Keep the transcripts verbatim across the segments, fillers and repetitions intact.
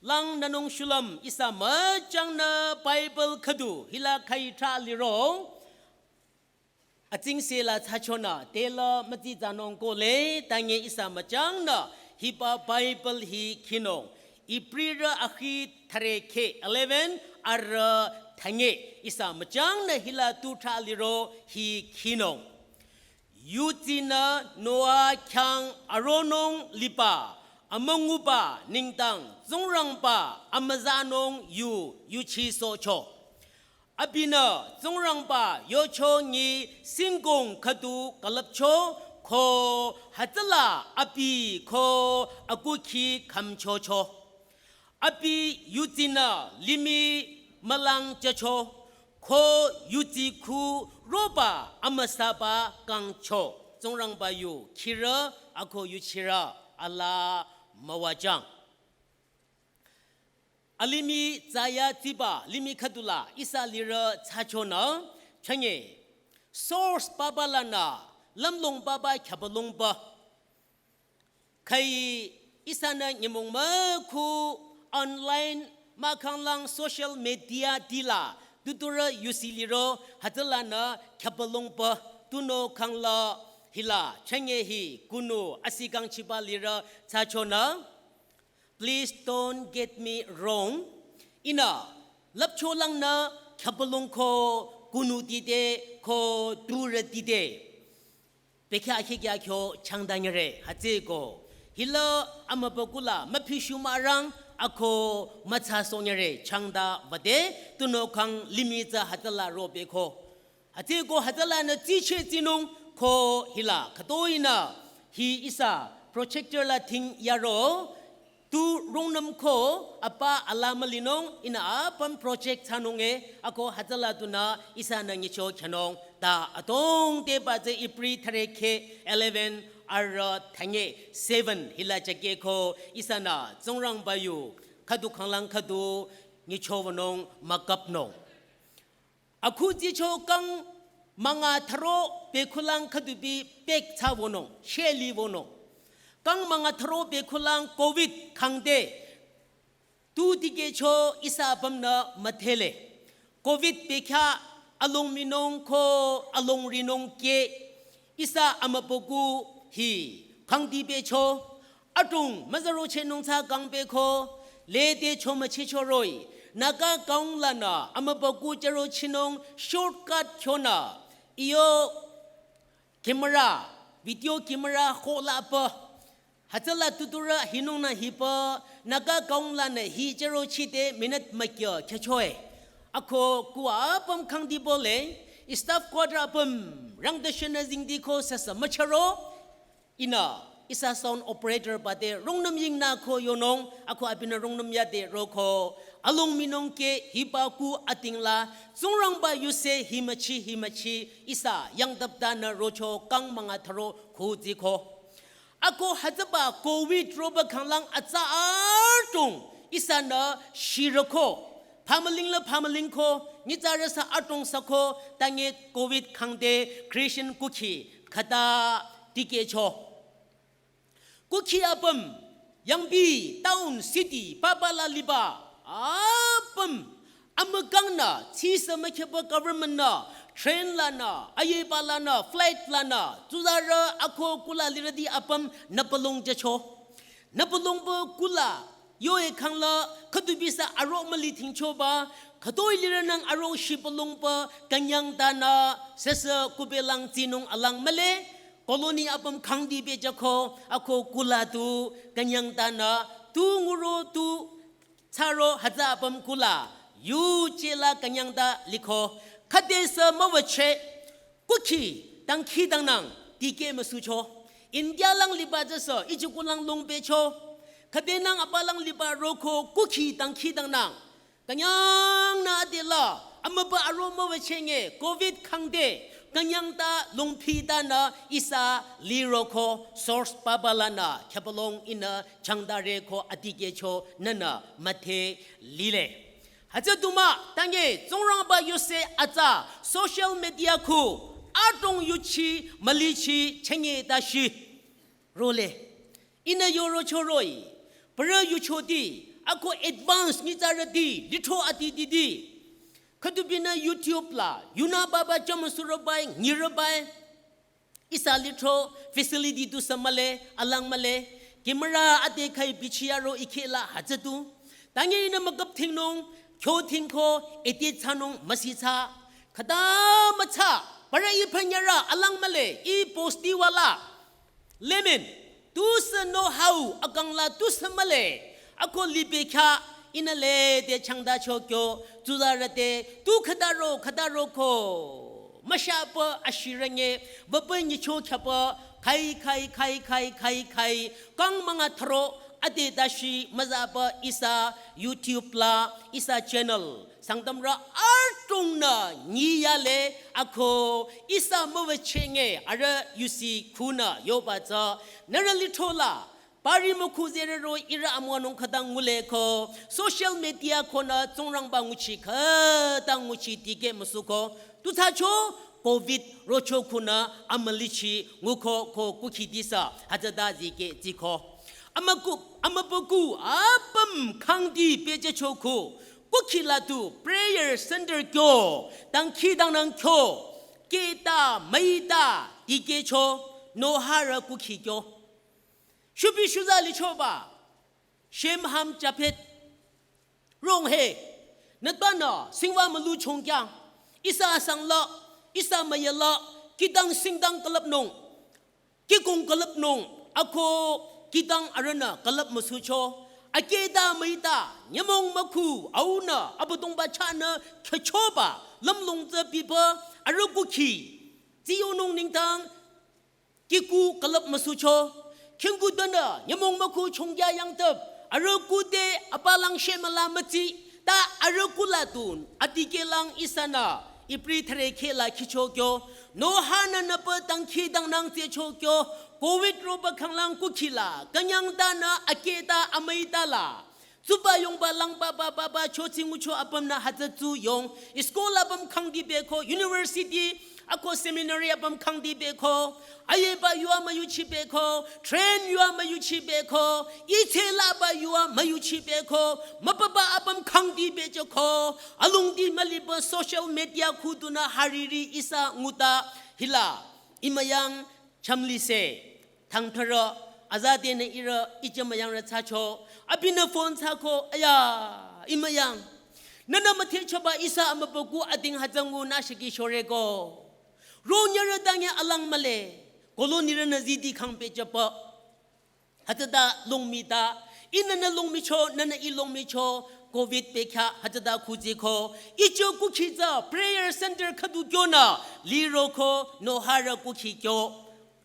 Langnünung shulüm ihsa müchangnü Bible khüdu hila khai thrah liro. Atsingse la thsachonü tela mütsi thsanung kohle, tange ihsa müchangnü hiba Bible hi khinung. Ibrirü akhi thüre khe eleven arüh thünye ihsa müchangnü hila tu thrah liro hi khinung. Yutsinü Noa khyang aronung liba amünguba nengdang Tsingrangba amüzanung yu yuchisohcho. Abinü Tsingrangba yocho nyi singkong khüdu külüpcho ko hütsüla abi ko akukhi khümchocho. Abi yutsinü limih mülang jücho, ko yutsi khu roba amüsaba kangcho. Tsingrangba yu khirü ako yuchirü alaa müwajüng. Alimih tsaya tsiba limih khüdula ihsa lirü thsachonü chünye. Source papa lanü lümlong papa khyapalongba. Khai ihsanü nyümong mükhu online mahkhang lang social media tila tuturü yusi liro hütsülanü khyapalongba tunüo khangla hila chünye hi kunu asikang chiba lirü thsachonü. Please don't get me wrong. Ihnü lüpcho langnü khyapalong ko kunu tite ko turü tite. Bekhyah akhikya kyo changdanyüre hütsüeko. Hila amübükuh la müphishu mürang ako müthsasohnyüre changda wüde tunüo khang limih tsü hütsüla ropeko. Hütsüeko hütsülanü tsiche tsinung ko hila khütoinü hi ihsa projector la thing yaro. Tu rungnüm ko apa alaa mülinung ihnü apüm project thsanung e ako hütsüla tunü ihsanü nyicho khyünung ta adrong te ba tsü Ibri thüre khe eleven arüh thünye seven hila jüke ko ihsanü Tsingrangba yu khüdu khanglang khüdu nyicho wünung mükapnung. Akhu tsicho kang münga thüro bekhulang khüdubi pek thsa wünung, sheli wünung. Kang münga thüro bekhulang covid khangde tu dikehcho ihsa apümnü müdhele. Covid bekhyah along minung ko along rinung ke ihsa amübükuh hi khangdi becho. Adrong müzürochehnung thsa kang beko, lede chomüchicho roh-i, Naga kaung lanü amübükuh jürochinung shortcut khyonü, iyo camera, video camera khola pü, hütsüla tuturü hinungnü hiba, Naga kaung lanü hi jürochide minute mükya khyüchoe. Ako kuh apüm khangdi bole, staff quarter apüm rangdüshenü zingdi ko süsü müchüro, ihnü ihsa sound operator bade rungnüm yingnü ko yonung, ako abinü rungnüm yade roko. Along minung ke hiba kuh atingla, Tsingrangba yuse hi müchi hi müchi ihsa yangdaptanü rocho kang münga thüro khu tsiko. Ako hütsüba covid roba khanglang atsa adrong ihsanü shiroko. Phamüling la phamüling ko, nyitsarü sü adrong süko, tange covid khangde Christian kukhi khüta dikehcho. Kukhi apüm, yangpi, town, city, papa la liba, apüm, amükangnü, tsisü mükheba government nü, train lanü, ayeba lanü, flight lanü, tsuzarü ako kuh la lirüti apüm nüpalong jücho. Nüpalongba kuh la, yoe khangla, khüdubi sü aro müli thingchoba, khütoi lirünang aro shipalongba, künyangtanü, süsü kuhbelang tsinung alang mühle, colony apüm khangdi bejüko, ako kuh la tu, künyangtanü, tu nguro tu, thsaro hütsü apüm kuh la, yuje la künyangta liko, khüde sü müwücheh, kukhi dangkhidangnang dikeh müsucho. India lang liba tsüsü, iju kuh lang longbecho. Khüdenang apa lang liba roko kukhi dangkhidangnang. Künyangnü adela, amübü aro müwüchenge, covid khangde, künyangta longphitanü ihsa liroko source papa lanü, khyapalong ihnü changdareko adikehcho nünü müdhe lile. Hütsü du mah, tange, Tsingrangba yuse atsa, social media kuh, adrong yuchi, mülichi, chenge tashi. Role. Ihnü yorocho roh-i, parü yuchoti, Ako advance nyitsarüti, lithro adititi. Khüdubinü YouTube la, yunü baba chamusurübai, nyirübai. Ihsa lithro facility tusü mühle, alang mühle. Camera ade khai bichiyaro ikhela hütsütu. Tange ihnü müküp thingnung, kyo thingko, edit thsanung, müsi thsa. Khüta müthsa, para ipanyara, alang mühle, i posti wala. Lemon, tusü know-how, akang la tusü mühle, ako lipe kya, ihnü lede changdacho kyo, tsuzarüte, tu khütaro, khütaro ko. Müshapü ashirenge, vapü nyicho khyapü, khai, khai, khai, khai, khai, khai, kang manga thro, ade dashi, müzapü ihsa, YouTube la, ihsa channel. Sangtamrü artungnü nyiyale ako ihsa müwüchenge arüh yusi khunü yoba tsü nührü lithro la pari mükhu zerero ihrü amüwanung khütang ngule ko social media konü Tsingrangba nguchi khütang nguchi tikeh müsuko tu thsacho covid rocho khunü amülichi nguko ko kukhi disa hütsüta zikeh ziko. Amüku, amübüku apüm khangdi pehjücho khu kukhi la tu prayer center kyo, dangkhidangnang kyo, keta müita tikehcho, noharü kukhi kyo. Shupi shuza lichoba, Shem Ham Japhet, rong he, nütanü, singwa mülu chongkyang, ihsa asang la, ihsa müya la, kidang singdang külüpnung. Kikung külüpnung, ako kidang arühnü külüp müsucho. Aketa müita, nyümong mükhu, aunü, Abüdongba chahnü, khyüchoba, lümlong tsü pipü, arüh kukhi. Tsiyonung ningtang, kiku külüp müsucho. Khingku tünü, nyümong mükhu chongya yangtüp, arüh kute, apalang shemüla mütsi, ta arüh kulatun, adikehlang ihsanü, ipri thare khela khicho kyo, nohanü nüpü dangkhidangnang tsehcho kyo, covid roba khanglang kukhi la, künyangtanü aketa amüita la. Tsuba yongba langba ba ba ba cho tsingucho apümnü hütsü tsu yong, school apüm khangdi beko, university, ako seminary apüm khangdi beko, ayeba yua müyuchi beko, train yua müyuchi beko, ithela ba yua müyuchi beko, müpaba apüm khangdi bejoko, alungdi müliba social media khudunü hariri ihsa nguta hila, imüyang chamlise, thangthara, azadenü ihrü, ijü müyangrü thsacho, abinü phone thsako, aya, imüyang. Nünü müthehchoba ihsa amübüku ading hütsüngu nü shiki shoreko. Ronyarü dange alang mühle, kolonirünü zidi khang pehjüpü. Hütsüta longmita, ihnü nü longmicho, nünü i longmicho, covid pekha, hütsüta khuziko. Icho kukhi tsü prayer center khüdu kyonü, liroko, noharü kukhi kyo.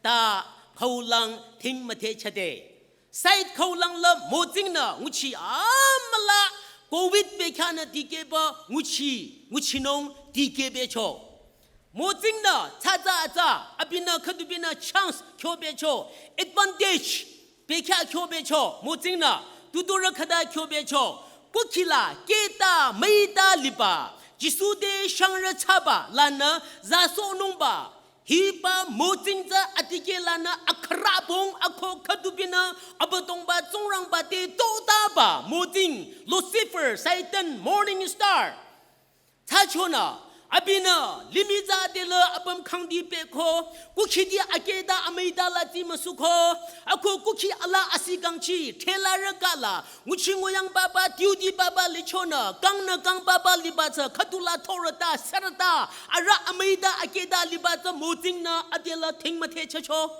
Ta, khaulang, thing müthehchade. Side khaulang la, mozingnü, nguchi, amüla, covid pekhanü dikehba, nguchi, nguchinung, dikehbecho. Mozingnü, tsatsa atsa, abinü khüdubinü chance kyobecho, advantage, bekya kyobecho, mozingnü, tuturü khüta kyobecho, kukhi la, keta, müita liba, Jisu te shangrü thsaba, lanü, zasohnungba, hiba mozing tsü adikeh lanü, akharabong, ako khüdubinü, Abüdongba, Tsingrangba te, totaba, mozing, Lucifer, Satan, morning star. Thsachonü, abinü, limih tsü adela apüm khangdi peko, kukhidi akehta amüita la ti müsuko, ako kukhi ala asikangchi, thelarü kala, nguchi nguyang baba, duty baba lichonü, kangnü kang baba liba tsü, khüdula thorüta, sürüta, arüh amüita akehta liba tsü, mozingnü adela thing müthehchacho.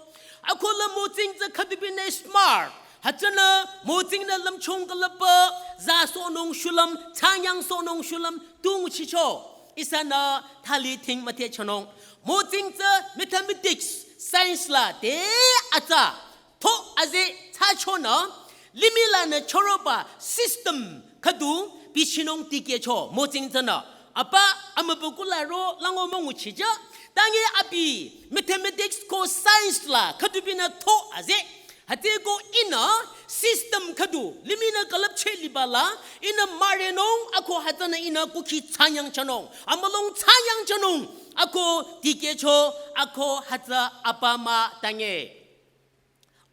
Ako la mozing tsü khüdubinü smart. Hütsünü mozingnü lümchung külüpba, zasohnung shulüm, thsanyangsohnung shulüm, tu nguchicho. Ihsanü thali thing müthehchanung. Mozing tsü mathematics, science la te atsa. Tho aze thsachonü, limih lanü choroba system khüdu bichinung dikehcho, mozing tsünü. Apa amübüku la ro lango münguchija, tange abi mathematics ko science la khüdubinü tho aze. Hütsüko ihnü system khüdu, limihnü külüpcheh liba la, ihnü mürenung ako hütsünü ihnü kukhi thsanyangchanung, amülung thsanyangchanung, ako dikehcho, ako hütsü apa mah tange.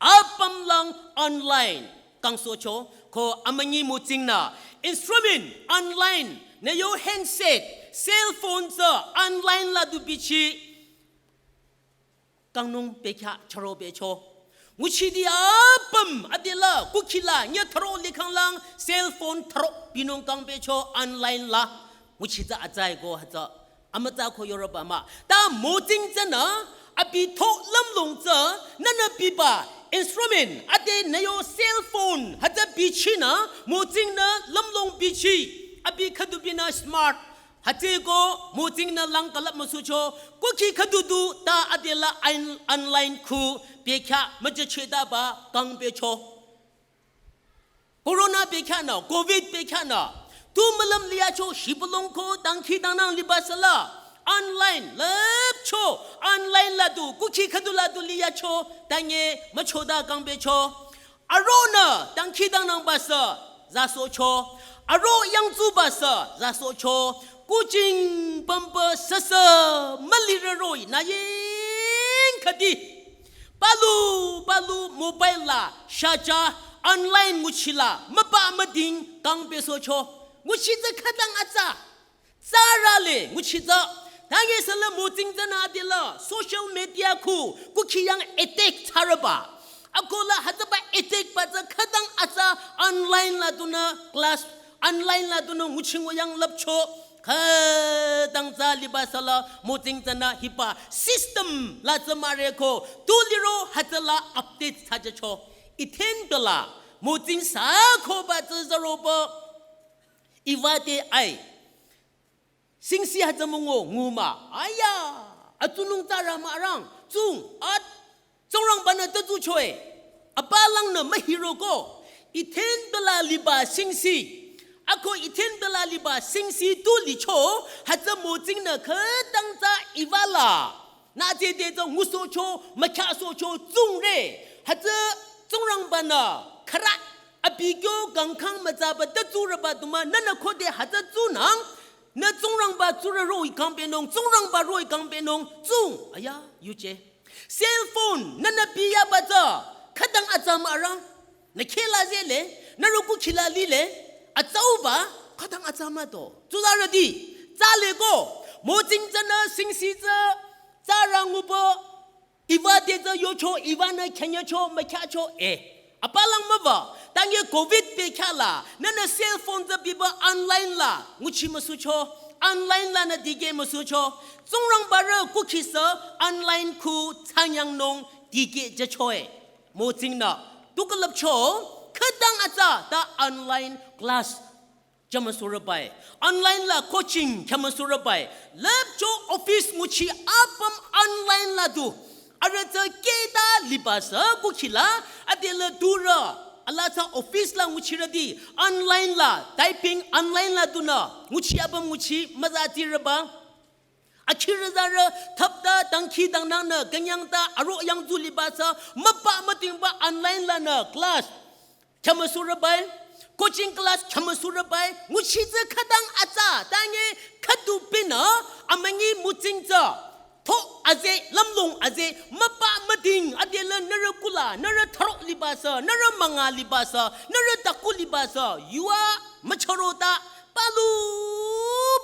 Apümlang online, kangsohcho, Ko amünyi mütsingnü instrument online nü yo handset, cell phone tsü online la du bichi kangnung bekhyah chüro becho. Nguchiti apüm adela kukhila nyü thüro likhanglang cell phone thüro binung kang becho online la. Nguchi tsü atsai ko hütsü amütsa ko yorüba mah. Ta mütsing tsünü abi tho lümlong tsü nünü biba instrument ade nü yo cell phone hütsü bichinü mütsingnü lümlong bichi abi khüdu binü smart. Hütsüko mütsingnü lang külüp müsucho, kukhi khüdu du ta adela on- online khu bekhyah müjüchedaba kang becho. Corona bekhyah nü, covid bekhyah nü, tu mülüm liyacho shibülung ko dangkhidangnang liba süla online lüpcho, online la du kukhi khüdu la du liyacho, tange müchoda kang becho. Aronü dangkhidangnangba sü zasohcho. Aro yangtsuba sü zasohcho. Kuching pümpü süsü mülirü roh-i nü ying khüdi. Palu palu mobile la shaja online nguchila müpa müding kang besohcho. Nguchi tsü khütang atsa. Tsarale nguchi tsü. Tange süla mütsing tsünü adela social media khu kukhi yang attack thsarüba. Akola hütsüba attack ba tsü khütang atsa online la dunü class online la dunü nguchi ngo yang lüpcho. Khütang tsü liba süla mütsing tsünü hiba system la tsü mareko. Tu liro hütsüla update thsajücho. Ithen bela mütsing sü koba tsü zaroba. Iva te ai. Singsi hütsü müngo nguma. Aya. Atsunung tsara mah arang. Tsung. At. Tsingrangbanü tütsuchoe. Apalangnü mühiroko. Ithen bela liba singsi. Ako ithen bela liba singsi tu licho. Hütsü mütsingnü khütang tsü ivala. Nü tsü te tsü ngusohcho, mükhyasohcho, tsungre. Hütsü Tsingrangbanü khürü abi kyo gangkhang mütsaba tütsurüba du mah nünü khode hütsü tsunang. Nü Tsingrangba tsurü roh-i kang benung, Tsingrangba roh-i kang benung, tsung. Aya, yuje. Cell phone, nünü biyaba tsü, khütang atsa mah arang. Nü khela zele, nü rüku khila lile, atsauba, khütang atsa mah do. Tsuzarüti, tsale ko, mütsing tsünü singsi tsü, tsara nguba, iva te tsü yocho, ivanü khenyacho, mükhyacho, eh. Apalang müba, tange covid bekhyah la, nünü cell phone tsü biba online la, nguchi müsucho, online la nü dikeh müsucho, Tsingrangba rü kukhi sü online khu thsanyangnung dikeh jüchoe. Mütsingnü, tu külüpcho, khütang atsa ta online class. Khyamüsurübai. Online la coaching khyamüsurübai. Lüpcho office nguchi apüm online la du. Arüh tsü keda liba sü kukhila adela durü. Ala tsü office la nguchirüti online la typing online la dunü. Nguchi apüm nguchi müzatirüba. Akhirü zarü thapta dangkhidangnangnü künyangta aro yangtsu liba sü müpa mütingba online lanü class. Khyamüsurübai, coaching class khyamüsurübai, nguchi tsü khütang atsa, tange khüdu binü, amünyi mütsing tsü. Tho aze, lümlong aze, müpa müding, adela nührü kula, nührü thüro liba sü, nührü münga liba sü, nührü taku liba sü, yua müchürota, palu,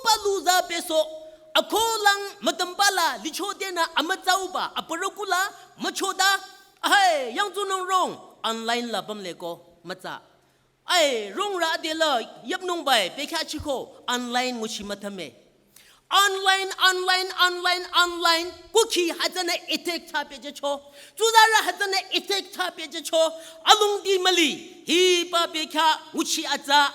palu za beso, akolang mütümbala, lichodenü amütsauba, aparü kula, müchota, ahai, yangtsunung rong, online la bamleko, mütsa. Ai, rongrü adela, yapnungbai, bekhyachiko, online nguchi müthame. Online, online, online, online, kukhi hütsünü attack thsa pehjücho. Tsuzarü hütsünü attack thsa pehjücho. Alongdi müli, hiba bekhyah nguchi atsa.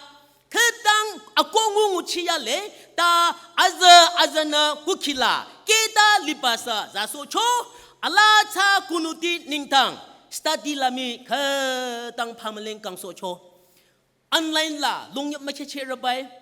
Khütang akongu nguchi yale, ta azü azünü kukhila. Keda liba sü zasohcho, ala tsü kunuti ningtang. Study la mii khütang phamüling kangsohcho. Online la, longyap mükhehchehrübai,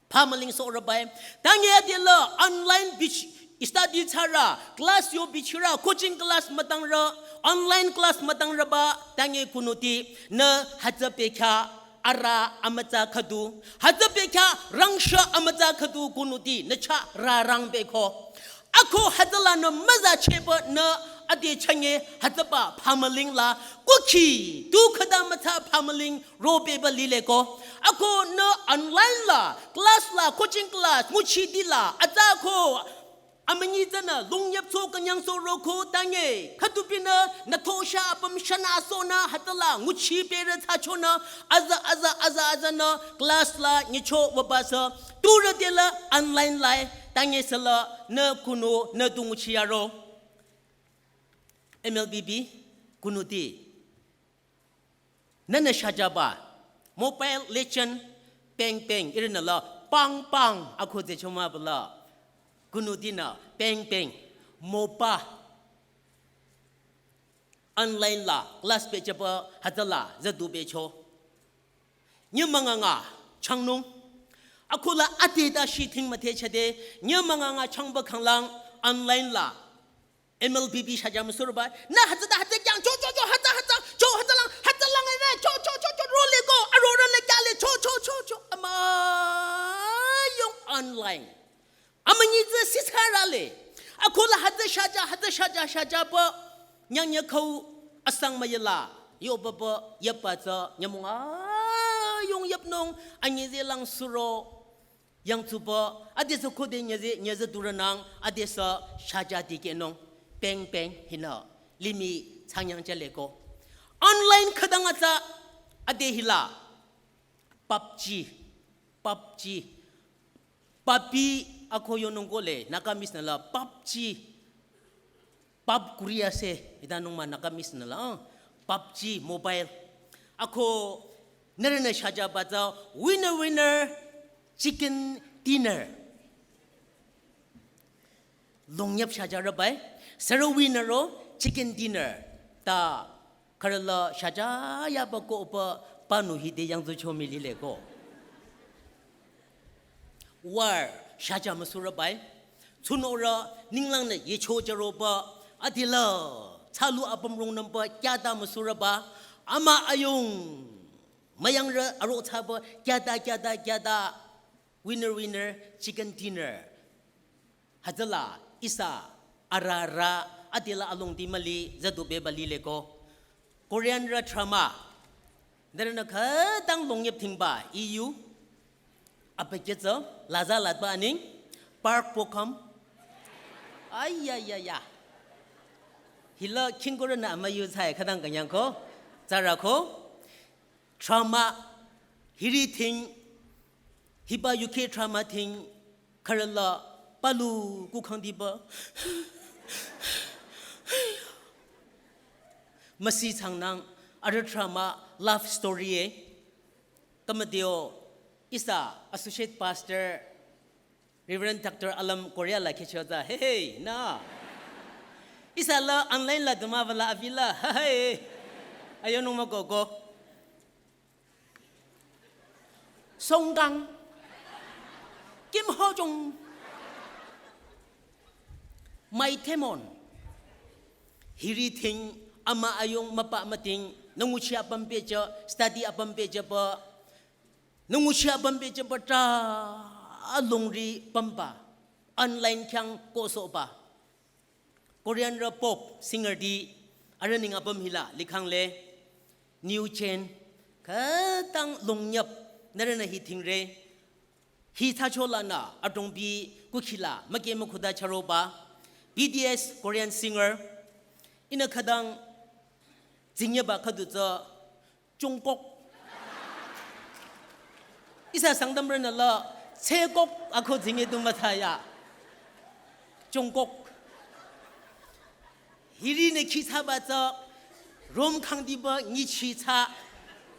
phamüling sohrübai. Tange adela online bich study thsarü, class yo bichirü, coaching class mütangrü, online class mütangrüba, tange kunuti, nü hütsü bekhyah, arüh amütsa khüdu, hütsü bekhyah, rangshü amütsa khüdu kunuti, nü chah rarang beko. Ako hütsüla nü müzachehba nü ade chünye hütsüba phamüling la kukhi tu khüta mütsa phamüling ro pehba lile ko. Ako nü online la, class la, coaching class, nguchiti la, atsa ko amünyi tsünü, lungyap tso künyang so roko tanye, khütupinü, nü thosha apüm shana sonü, hütsüla, nguchi pere tsachonü, aza, aza, aza, aza nü, class la, nyicho wabasa, turü dela, online la, tanye sala, nü kuno, nü du nguchi yaro. M L B B, kunuti. Nünü shajaba, Mobile Legend, peng peng, irinü la, pang pang, akho ze choma bala. Kunuti nü, peng peng, moba. Online la, class pehjüba, hütsüla, zadu pehcho. Nyümanganga, changnung. Ako la ate ta shi thing müthehchade, nyümanganga changba khanglang, online la. M L B B shaja müsurba. Nü hütsüta hütsü kyang, cho, cho, cho, hütsü, hütsü, cho, hütsülang, hütsülang ere, cho, cho, cho, cho, role ko, arorünü kyale, cho, cho, cho, cho, ama, yung online. Amünyi tsü sisarale. Ako la hütsü shaja, hütsü shaja, shajaba. Nyang nya khau asang mayela. Yo baba, yapa tsü, nyümong, a, yung yapnung, anyi ze lang suro. Yang tsuba, adesü khode nyeze, nyeze duranang, adesü shaja dikehnung, peng peng hinü, limih changyang jale ko. Online khütang atsa, ade hila, PUBG, PUBG, PUBG, ako yonung kole, Nagamese nü la, PUBG, pub kuriase, ita nung ma Nagamese nü la, ah, PUBG mobile. Ako nührünü shajaba tsü winner winner chicken dinner. Longyap shaja rabai, sero winner ro chicken dinner. Ta karala shaja yaba ko pa panu hide yang zu chomi lile ko. War, shaja müsura bai. Tsunora, ninglang ne yecho jaroba, adila, tsalu apam rong namba, kyada müsura ba, ama ayung, mayangra, aro tsaba, kyada, kyada, kyada, winner, winner, chicken dinner. Hütsüla, ihsa, arara, adila along di mali, zadu beba lile ko. Korean ra drama. Nührünü khütang longyap thingba, E U. Apa ketsü, laza latba aning, Park Bo Gum. Ay, ya, ya, ya. Hila kingkorünü ama yu tsai khütang künyang ko, tsara ko. Drama, hiri thing, hiba U K drama thing, karala, palu, kukhang diba. Masi changnang, arüh drama, love story e. Kamadeo, ihsa, associate pastor, Reverend Doctor Alam Korea la kecho za, hey, hey, na. Ihsa la online la duma bala abila, hey. Ayo nung ma gogo. Song Kang, Kim Ho Jong, Mai Temon, hiri thing, ama ayung mapa mating, nunguchi apam peja, study apam peja pa, nunguchi apam peja pa ta, alongri pampa, online kyang koso pa. Korean ra pop singer di, arüh ning apam hila, likhang le, New Gen, khütang longyap, nührünü hi thingre, hi thachola na, adrongbi, kukhila, make mukhuda charoba, B T S, Korean singer, ihnü khütang, zingyaba khüdu tsü, Jungkook. Ihsa Sangtamrünü la, Tsekok ako zinge du müthaya. Jungkook. Hiri ne khi thsaba tsü, rom khang diba nyichi thsa,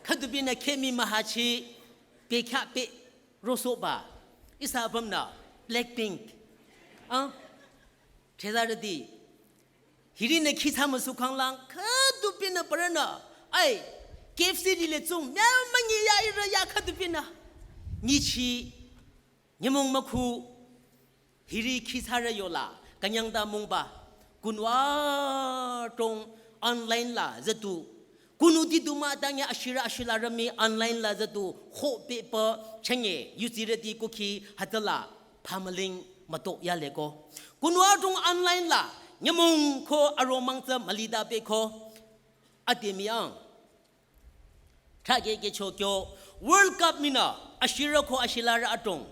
khüdubinü khemi mahachi, pe kya pe, rosoba. Ihsa apamnü, Blackpink. Ah? Thezarüti. Hiri ne khi thsa müsu khanglang, khüdubinü parünü. Ai, K F C lile tsung, mya mangi ya ira ya khüdubinü. Nyichi, nyümong mükhu, hiri khi thsarü yola, künyang da mungba, kunwa tong online la zatu, kunuti duma tangya ashira ashila rami online la zatu, ho pepa chenge, yuzirüti kukhi hütsüla, pamaling Mato yaleko. Kunu adrong online la nyümong ko aromang tsü mülida beko. Ade miang. Thake ke chokyo. World Cup mina ashira ko ashilara adrong.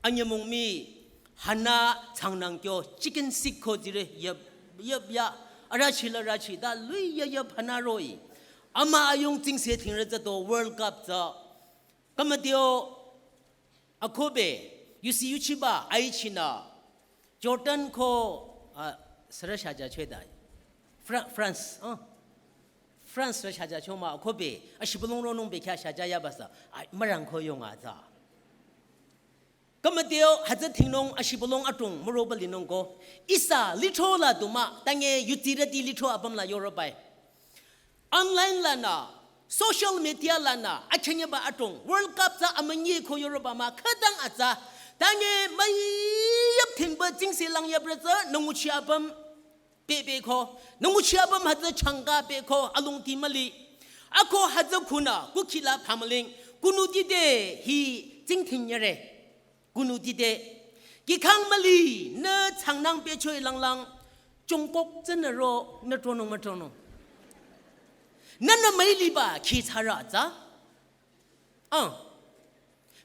Anyümong mi hana changnang kyo chicken sick ko dire yap yap ya. Ara chila ra chi da lui ya yap hana roi. Ama ayong tsingse thingre tsü to World Cup tsü. Kamadio akobe, yusi yuchiba, aichina. Jordan ko, ah, sara shaja chwe da. Fra- France, ah. France ra shaja choma, akobe, ashibulong ronung be kya shaja ya basa. Ai, marang ko yong aza. Kamateo, haza thingnung, ashibulong atung, muroba linung ko. Isa, litro la duma, tange, yuti rati litro apam la yorobai. Online lana, social media lana, achenya ba atong, World Cup tsü amanye ko yoroba ma, khadang atsa, tange mayap thingba tsingse lang yap ratsa, nanguchi abam, pe pe ko, nanguchi abam hatsa changka pe ko, alung ti mali. Ako hatsa kuna, kukila pamaling, kunu dide, hi, tsing thing nyare. Kunu dide. Kikhang mali, ne changnang pechoi lang lang. Chongkok tsene ro, ne tronong ma tronong. Nana maili ba, ki tsara tsa. Ah.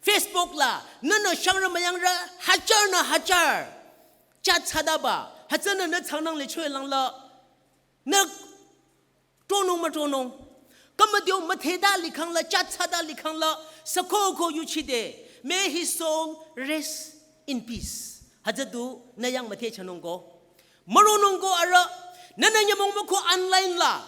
Facebook la, nana shangra mayang ra, hajar na hajar. Chat sada ba, hatsana ne changnang le choi lang la. Ne tronong ma tronong. Kamadio matheda likhang la, chat sada likhang la, sako ko yuchide. May his soul rest in peace. Hajadu na yang mathe chanong ko. Maronong ko ara, nana nyamong mako online la.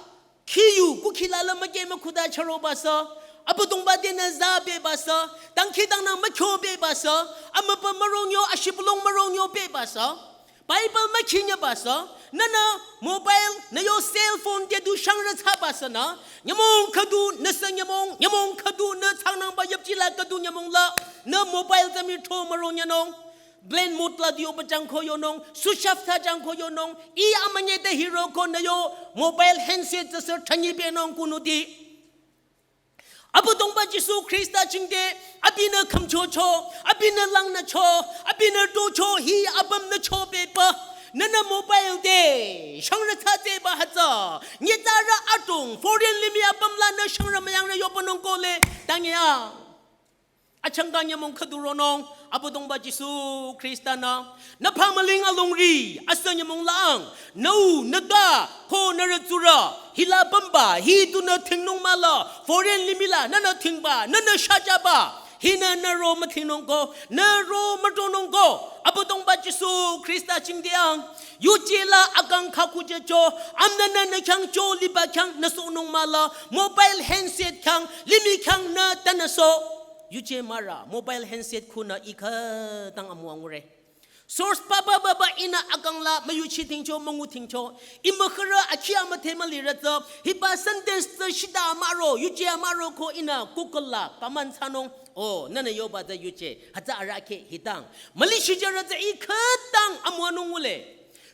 Kiyu, kukila la make makuda charo basa. Abudong ba dena za be basa. Tangki tang nang makyo be basa. Amapa marong yo, ashibulong marong yo be basa. Bible makinya basa, nana mobile, na yo cell phone te du shangra tsa basa na, nyamong kadu, na sa nyamong, nyamong kadu, na changnang ba yapchila kadu nyamong la, na mobile tami tho maro nyanong, blend mode la dio ba jangko yonong, switch off tha jangko yonong, i amanye te hiro ko na yo mobile handset tsa sir thanyi benong kunu di. Abudongba Jisu Krista chingde, abinü khamchocho, abinü langnacho, abinü docho, hi abam nacho bepa. Nana mobile de, shangra tsate ba hatsa. Nyetara atung, foreign limi abam la na shangra mayang na yopanong kole, tangya. Achangka nyamong khaduronong, Abudongba Jisu Krista na. Na pamaling alongri, asa nyamong laang, nau, naga, ko naratsura, hila bamba, hi tu na thingnung mala, foreign limila, nana thingba, nana shajaba, hina na ro mathingnung ko, na ro matonung ko, Abudongba Jisu Krista chingdeang, yuje la akang khaku je cho, amna na na kyang cho liba kyang na sonung mala, mobile handset kyang, limi kyang na tanaso, yuje mara, mobile handset kuna ikha tang amuangure. Source papa baba ina akang la mayuchi tingcho mangu tingcho. Imakhara akhia mathe mali ratsa. Hiba sentence tsa shida amaro, yuje amaro ko ina Google la paman sanong. Oh, nana yoba tsa yuje. Hatsa arake hitang. Mali shija ratsa ikhatang amuanung ule.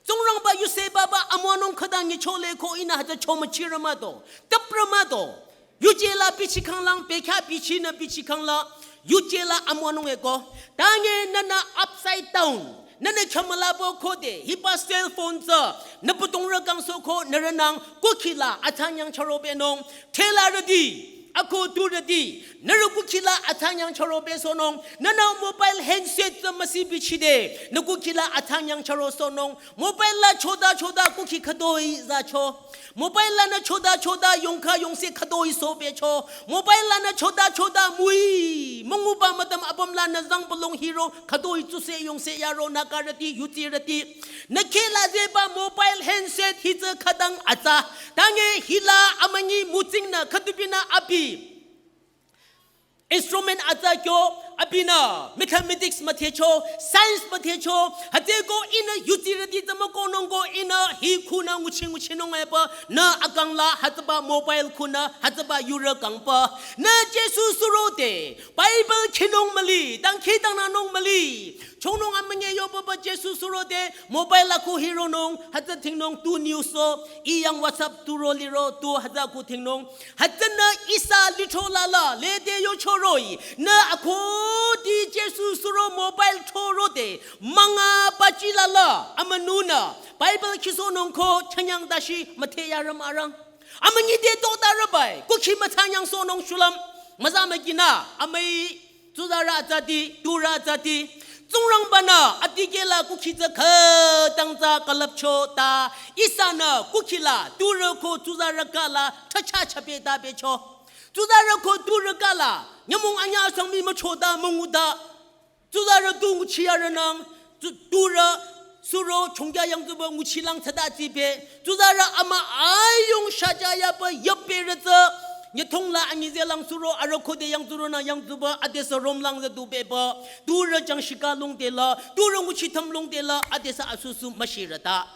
Tsongrangba yuse baba amuanung khadang ngichole ko ina hatsa choma chiramato. Tapramato. Yuje la bichi khanglang, pekha bichi na bichi khangla, yuje la amuanung eko. Tange nana upside down. Nana chamala bo kode, hiba cell phone sa, na putung rakang so ko, naranang, kukila, atanyang charo benong, tela redi, ako tu redi, nara kukila, atanyang charo besonong, nana mobile handset sa masi bichi de, na kukila, atanyang charo sonong, mobile la choda choda kuki khadoi za cho. Mobile la na choda choda yongkha yongse khadoi so be cho. Mobile la na choda choda mui. Munguba madam abam la na zang balong hiro khadoi tsuse yongse yaro na karati yuti rati. Na khela zeba mobile handset hitsa khadang atsa. Tange hila amangi mutsing na khadubina abi. Instrument atsa kyo, abina, mathematics mathecho, science mathecho, hateko ina yuti rati tama konong ko ina hi kuna nguchi nguchi nong epa, na akang la hataba mobile kuna, hataba yura kangpa, na Jesu surote, Bible kinong mali, tang kitang na nong mali, chongnung amenge yo baba Jesu surote, mobile la ko hiro nong, hata ting nong tu news so, iyang WhatsApp tu ro liro, tu hata ko ting nong, Hatana isa litho lala, lede yo choroi, na akodi Jesu suro mobile thoro de, manga la, amünunü, Bible khisohnung ko chanyang dashi müthe yarü mürang. Amünyi te to tarü bai, kukhi müthanyang sohnung shulüm. Müza mükinü, amüi, tsuzarü atsati, turü atsati. Tsingrangbanü, atikehla kukhi tsü khütang tsü külüpcho ta, ihsanü, kukhi la, turü ko tsuzarü kala, thacha chape ta pecho. Tsuzarü ko turü kala, nyümong anyü asang mii mücho ta, müngu ta. Tsuzarü tu nguchi yarünang, tu-, turü suro chongkya yangtsuba nguchilang tsada tsipe. Tsuzarü amü ayung shaja yaba yap perü tsü. Nyüthongla anyi zelang suro arüh khode yangtsuronang yangtsuba adesü romlang zadu beba. Turü jangshika longdela, turü nguchi tham longdela, adesü asusu müshirüta.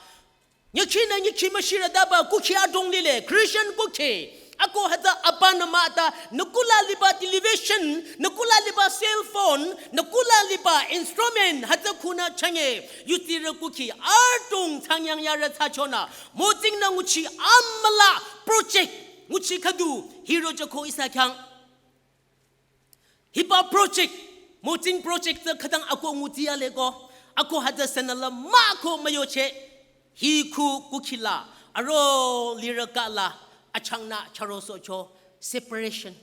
Nyükhinü nyükhi müshirütaba kukhi adrong lile, Christian kukhi. Ako hütsü apanü mah ta, nü kula liba television, nü kula liba cell phone, nü kula liba instrument, hütsü khunü chünye, yutsirü kukhi, adrong changyang yarü tsachonü, mütsingnü nguchi amüla project, nguchi khüdu, hiro jüko ihsa khyang. Hiba project, mütsing project tsü khütang ako nguti yale ko, ako hütsü sünü la mah ko müyoche, hi khu kukhi la, aro lirü kala, achangnü chüro sohcho, separation.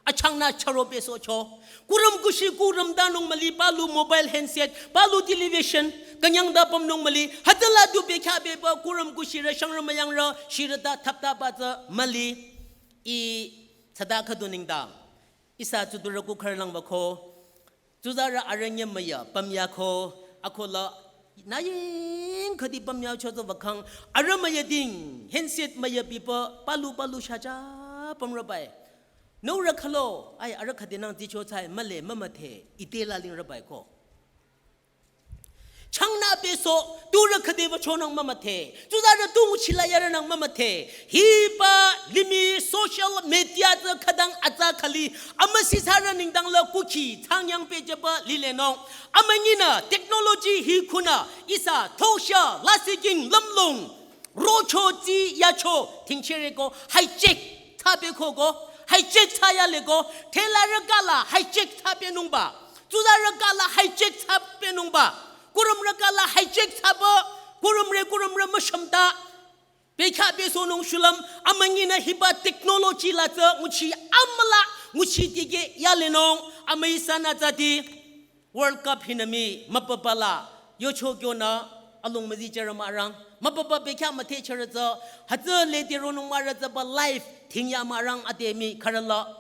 Achangnü chüro pe sohcho. Kurüm kushi kurüm danung müli palu mobile handset, palu television, künyang da pümnung müli, hütsüla du bekhyah beba kurüm kushirü shangrü müyangrü, shirüta thaptaba tsü müli, ih tsada khüdu nengdang. Ihsa tsudurü kukharü lang wüko, tsuzarü arüh nyü müya, pümya ko, akola, nü ying khüdi pümya cho tsü wükhang, arüh müya ding, handset müya bipa, palu palu shaja pümrü bai. Nü rü khülo, ai arüh khüdinang tsicho tsai, mühle, mümüthe, ite la lingrü bai ko. Changnü peso, turü khüde wüchonang mümüthe. Tsuzarü tu nguchila yarünang mümüthe. Hiba limih social media tsü khütang atsa khali. Amüsisarü nengdang la kukhi, changyang pejeba lilenung. Amünyinü, technology hi khunü, ihsa, thosha, lasiking, lümlong. Rocho tsi yacho, tingchereko, hijack, tsape koko, hijack tsayaleko, thelarü kala, hijack tsapenungba. Tsuzarü kala hijack tsapenungba. Kurümrü kala hijack tsaba. Kurümrü kurümrü müshümta. Bekhyah besohnung shulüm amünyinü hiba technology la tsü nguchi amüla nguchi tikeh yalenung amüi sanü tsati. World Cup hinü mii müpapa la yocho kyonü alung müzi jürü mürang. Müpapa bekhyah müthehchürü tsü hütsü lede ronung mürü tsüba live thingya mürang ade mii khürüla.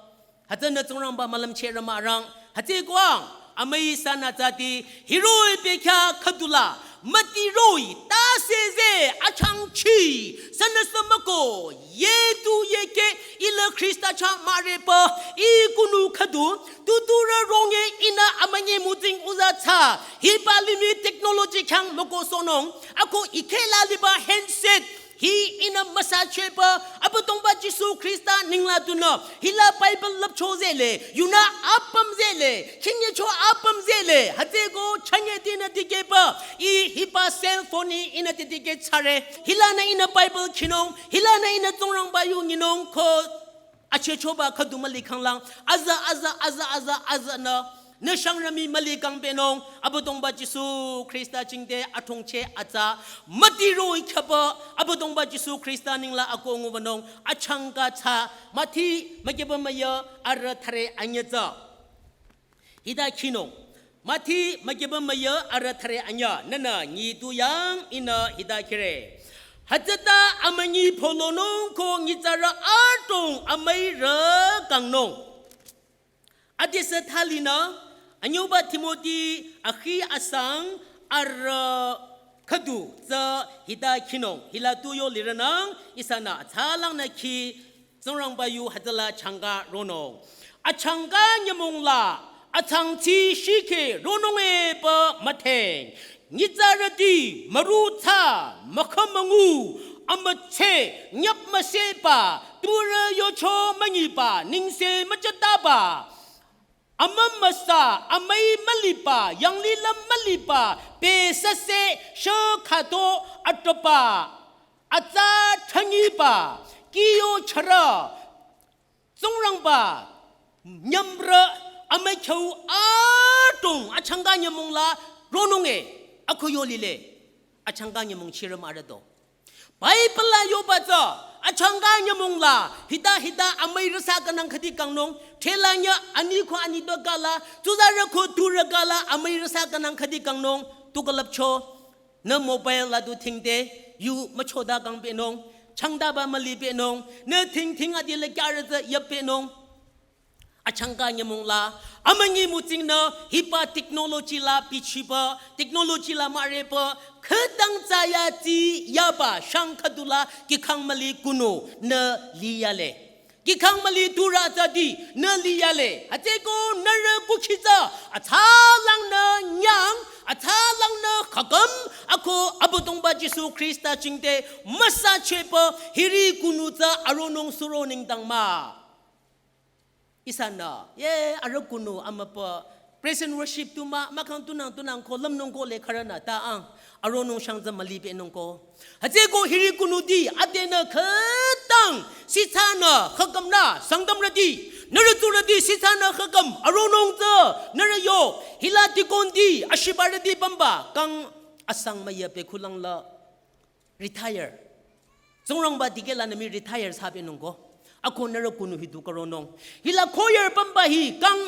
Hütsünü Tsingrangba mülümchehrü mürang. Hütsüeko ang, amüi sanü tsati, hiroh-i bekhyah khüdula, müti roh-i, tase ze, achangchi, sünüsü müko, yetu yeke, ila Khrista chah mürepü, ih kunu khüdu, tuturü ronge ihnü amünyi mütsing uza tsü, hiba limih technology khyang müko sohnung, ako ikheh la liba handset, hi ihnü müsachehba, Abüdongba Jisu Khrista nengla tunü, hila Bible lüpcho zehle, yunü apüm zehle, khinyecho apüm zehle, hütsüeko chünye tinü tikehba, ih hiba cell phone hi ihnü titikeh thsare, hilanü ihnü Bible khinung, hilanü ihnü Tsingrangba yu nyinung ko achehchoba khüdu mülikhanglang, aza, aza, aza, aza, azanü, nü shangrü mii müli kangbenung, Abüdongba Jisu Khrista jingte athongcheh atsa, müti roh-i khyaba, Abüdongba Jisu Khrista nengla ako ngubanung, achangka tsü, Mathi mükyüba müya arüh thüre anyü tsü. Hita khinung, Mathi mükyüba müya arüh thüre anyü, nünü nyidu yang ihnü hita khire. Hütsüta amünyi pholonung ko nyitsarü adrong amüirü kangnung. Adesü thalinü, anyüba Timothy akhi asang arüh khüdu tsü hita khinung, hila tu yo lirünang, ihsanü atsalangnü khi, Tsingrangba yu hütsüla changka ronung. Achangka nyümong la, achangchi shikhe ronung epü mütheng. Nyitsarüti müru tsü, mükhümüngu, amütse, nyüp müseba, turü yocho münyiba, nengse müchataba. Amümüsa, amüi müliba, yanglilüm müliba, pesase, shükhato, atrapa, atsa thünyiba, kiyo chara, Tsingrangba, nyümrü, amükhyu adrong, achangka nyümong la, ronung e, ako yo lile. Achangka nyümong chirüm arüdo. Bible la yoba tsü, achangka nyümong la, hita hita amüi rüsa kanang khüdi kangnung, thela nyü ani ko ani do kala, tuzarü ko turü kala, amüi rüsa kanang khüdi kangnung, tu külüpcho, nü mobile la du thingde, yu müchoda kangpehnung, changdaba mülipehnung, nü thing thing adi le kyarü tsü yappehnung. Achangka nyümong la, amünyi mütsing nü, hiba technology la bichiba, technology la müreba, khütang tsaya tsi yaba, shang khüdula, kikhang müli kunu, nü liyale. Kikhang müli turü tsüdi, nü liyale. Hütsüko nührü kukhitsü, atsalang nü nyang, atsalang nü khakam, ako Abüdongba Jisu Khrista jingte, müsacheba, hiri kunu tsü aronung suro nengdang mah. Ihsanü, ye, arüh kunu amüpa, praise and worship tu mah, mahkhang tunang tunang ko, lümnung ko le khürünü, ta ang, aronung shang tsü mülipehnung ko. Hütsüko hiri kunu di, adenü khütang, sitsanü, khakam nü, Sangtamrüti, nührü tsurüti, sitsanü, khakam, aronung tsü, nührü yo, hila dikon di, ashibarüti pümba, kang asang müyapeh kulang la, retire. Tsingrangba dikehlanü mii retire thsapehnung ko. Ako nührü kunu hi du karonung. Hila choir pümba hi kang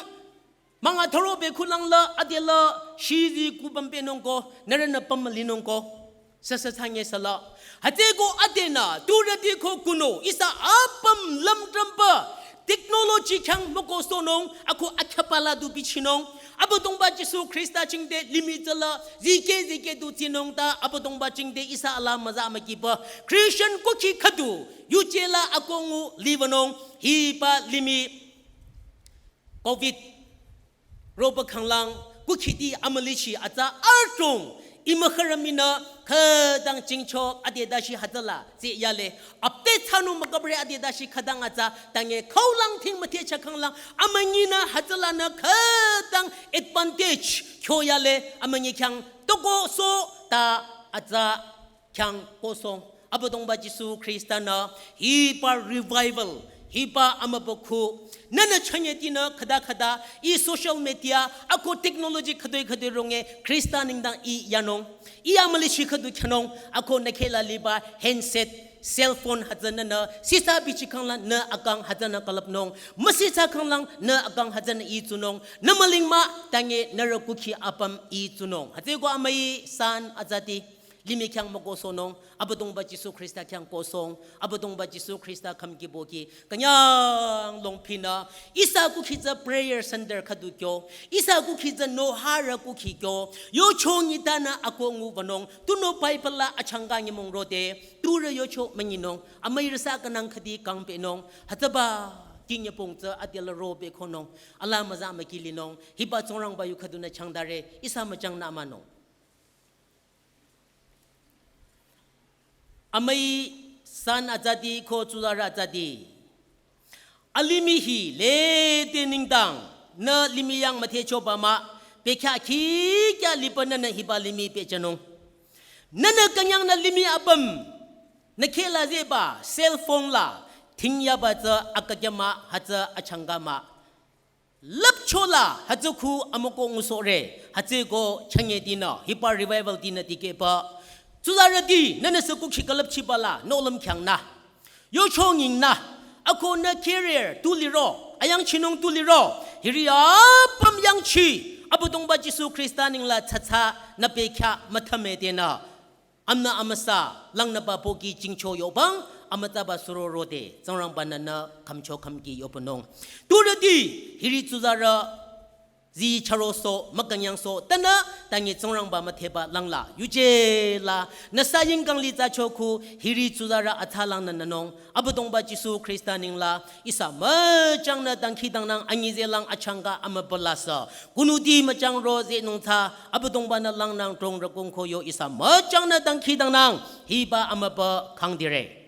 münga thüropeh kulang la adela shizi ku pümpehnung ko. Nührünü püm mülinung ko. Süsü thsanye süla. Hütsüko adenü, turüti ko kunu, ihsa apüm lümtrümba. Technology khyang mükohsohnung, ako akhyapa la du bichinung. Abüdongba Jisu Khrista jingte limih tsüla, zikeh zikeh du tsinung ta, Abüdongba jingte ihsa ala müza mükiba. Christian kukhi khüdu, yuje la ako ngu libanung, hiba limih. Covid, roba khanglang, kukhiti amülichi atsa artung, imükhürü minü, khütang jingcho, adedashi hütsüla, tsi yale. Update thsanung müküpre adedashi khütang atsa, tange khaulang ting müthe chakhanglang, amünyinü hütsülanü khütang advantage, kyo yale, amünyi khyang toko so, ta atsa khyang kohsohng. Abüdongba Jisu Khrista nü, hiba revival, hiba amübükuh. Nünü chünye tinü khüda khüda, ih social media, ako technology khütoi khütoi ronge, Khrista nengdang ih yanung. Ih amülichi khüdu khyünung, ako nü khehla liba handset, cell phone hütsünü nü, sitsa bichi khanglang nü akang hütsünü külüpnung. Müsitsa khanglang nü akang hütsünü ih tsunung. Nü müling mah, tange nührü kukhi apüm ih tsunung. Hütsüko amüi san azati. Limih khyang mükohsohnung, Abüdongba Jisu Khrista khyang kohsohng, Abüdongba Jisu Khrista khümki boki, künyang longphinü, ihsa kukhi tsü prayer center khüdu kyo, ihsa kukhi tsü noharü kukhi kyo, yocho nyitanü ako ngu banung, tunüo Bible la achangka nyümong rode, turü yocho münyinung, amüi rüsa kanang khüdi kangpehnung, hütsüba, kinyepong tsü adela robe khonung, ala müza mükilinung, hiba Tsingrangba yu khüdunü changdare, ihsa müchangnü amanung. Amüi san azati ko tsuzarü azati. Alimih hi lede nengdang nü limih yang müthechoba mah, bekhyah khikhyah liba nünü hiba limih pehjünung. Nünü künyangnü limih apüm, nü khehla zehba cell phone la, tingyaba tsü akakya mah, hütsü achangka mah. Lüpcho la hütsüku amüko ngusohre, hütsüko chünye tinü, hiba revival tinü tikehba. Tsuzarüti, nünü sü kukhi külüpchiba la, nohlüm khyang nü. Yocho nying nü, ako nü career tu liro, ayangchinung tu liro, hiri apüm yangchi, Abüdongba Jisu Khrista nengla tsatsa, nü bekhyah müthame tenü. Amnü amüsa, langnüba pohki jingcho yobang, amütsaba suro rode, Tsingrangba-nü nü khümcho khümki yobanung. Turüti, hiri tsuzarü, zi charoso, mükünyangso, tanü, tangi Tsingrangba müthehba langla, yuje la, nü saying kangli tsachoku, hiri tsuzarü atsalang nü nünung, Abüdongba Jisu Khrista nengla, ihsa müchangnü dangkhidangnang anyizelang achangka amübülasü. Kunuti müchang ro zehnung tsü, Abüdongba-nü langnang drongrü kongko yo ihsa müchangnü dangkhidangnang, hiba amübü kangdire.